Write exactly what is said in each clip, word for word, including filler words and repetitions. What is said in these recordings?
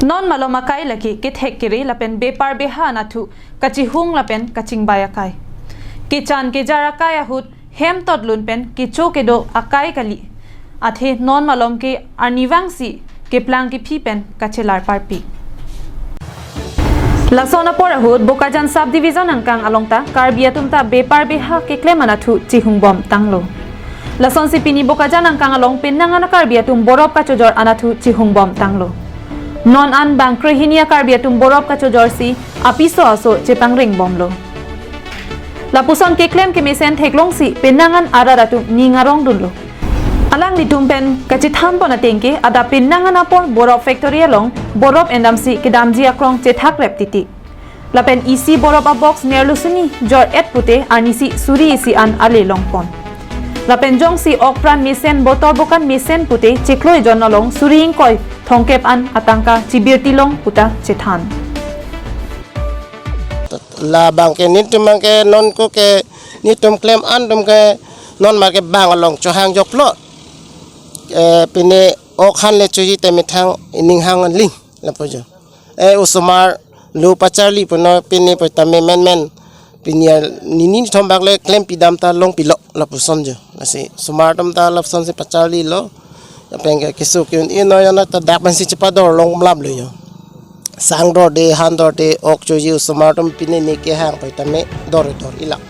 Non malom akai lake kethek kere lapen bepar beha anatthu kachihung lapen kachingbai akai. Kechan kejar akai ahut hem totlun pen kecho kedo akai kali. Athe non malom ke arnivangsi keplang kephi pen kachelar parpik. Lason apor ahut Bokajan Sub Division angkang along ta Karbi atum ta bepar beha keklem anatthu chihung bom tanglo. Lasonsi pini Bokajan angkang along penang an a-Karbi atum borop kachojor anatthu chihung bom tanglo. Non an bang krehini a-Karbi atum borop kachojorsi apiso aso chepangreng bomlo. Lapuson keklem kemesen theklongsi penang an arat atum ning arong dunlo. Alanglitum pen kachethan pon ateng ke adap penang an apor borop factory along borop endamsi kedamji akrong chethak rep titi. Lapen isi borop a-box nerlo suni jor et pute arnisi suri isi an ale long pon. Lapen jongsi okpran mesen botor bokan mesen pute chiklo ejon along suri ingkoi thongkep an atangka chibirti long puta chethan. Labang ke netum abang ke non ko ke netum klem an atum ke non ma ke bang along chohang joklo. Eh, pine ok han le choji te methang ining hang an ling lapu jo. Eh, osomar lo pacharli puno pine pu tame menmen. Pine nini thom bak le klem pidam ta long pilo lapuson jo. Lasi osomar atum ta lapuson si pacharlilo. Apeng ke keso ke un ino yana ta dak pensi chepador long mlam lo jo. Sang dorde, han dorde, ok choji osomar atum pine ne kehang pu tame dor dor ilak.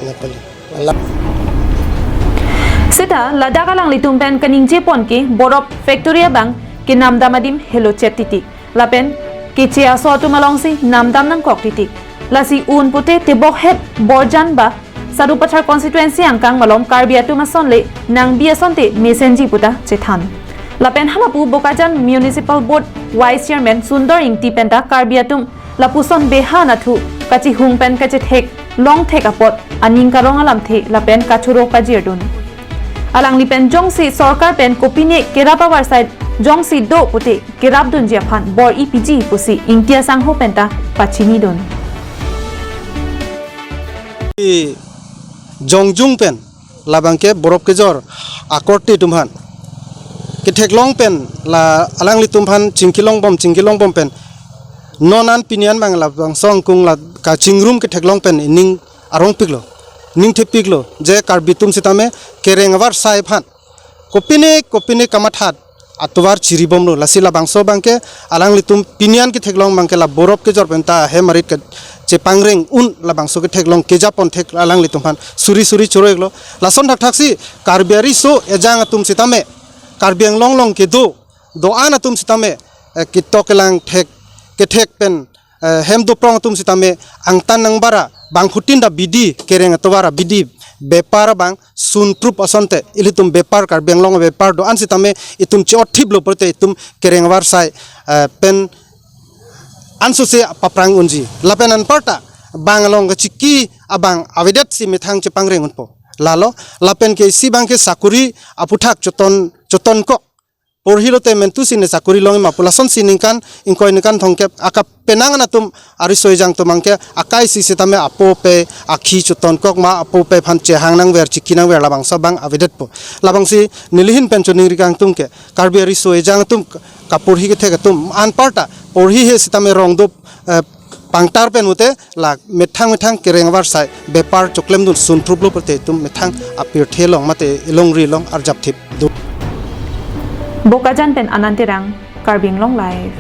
Napali. Alak. Seta ladak alanglitum pen kaningje pon ke borop factory abang kenamdam adim helo chet titi. Lapen keche aso atum alongsi namdam nangkok titi. Lasi un pute tebok het borjan ba Sarupathar constituency angkang malom Karbi atum ason le nangbi asonte mesenji puta chethan. Lapen halapu Bokajan Municipal Board Vice Chairman Sundor Ingti penta Karbi atum lapuson beha anatthu kachihung pen kachethek longthek apot aning karong alamthe lapen kachoro kajirdun. Alangli pen jongsi sorkar pen kopine kerap avarsai jongsi do pute kerapdunji aphan bor-i piji pusi Ingti asangho penta pachinidun. I jongjung pen labang ke borop kejor akorte atum aphan ketheklong pen la alanglitum aphan chingkilong bom chingkilong bom pen non an pini an abang labangso angkung la kachingrum ketheklong pen ining arongpiklo, ning thepiklo je Karbi atum sitame kereng avarsai aphan kopine kopine kamathat atovar chiribomlo. Lasi labangso abang ke alanglitum pini an ketheklong abang ke la borop kejor penta hem arit ke chepangreng un labangso ketheklong kejapon thek alanglitum aphan suri suri choro-iklo. Lason thakthaksi Karbi ariso ejang atum sitame Karbi Anglong along kedo do-an atum sitame, eh, ketok kelang thek kethek pen, eh, hem doprong atum sitame angtan nangbara bangphutin ta bidi kereng atovar abidi bepar abang sunprup asonte ilitum bepar Karbi Anglong bepar do-an sitame itum chi-otthiplo pulote itum kereng avarsai, eh, pen ansose paprang unji. Lapen anparta bang along kachiki abang avedetsi methang chepangreng unpo. Lalo lapen ke isi abang ke sakuri aputhak choton chotonkok porhilote mentu sine sakuri longji ma pu lasonsi ningkan ingkoi ningkan thongkep akapenang an atum ariso ejang atum abang ke akai si sitame apo pe akhi chotonkok ma apo pe aphan chehang nangver chiki nangver labangso abang avedetpo. Labangsi nelihin pen choningri kangtung ke Karbi ariso ejang atum kaporhi kethek atum anparta porhi he sitame rong do, eh, pangtar pen mute la methang methang kereng avarsai bepar choklemdun sunpruplo pulote itum methang apirthe along mate ilongri along arjapthipdun. Bokajan pen Anand Terang, Karbi Anglong Live.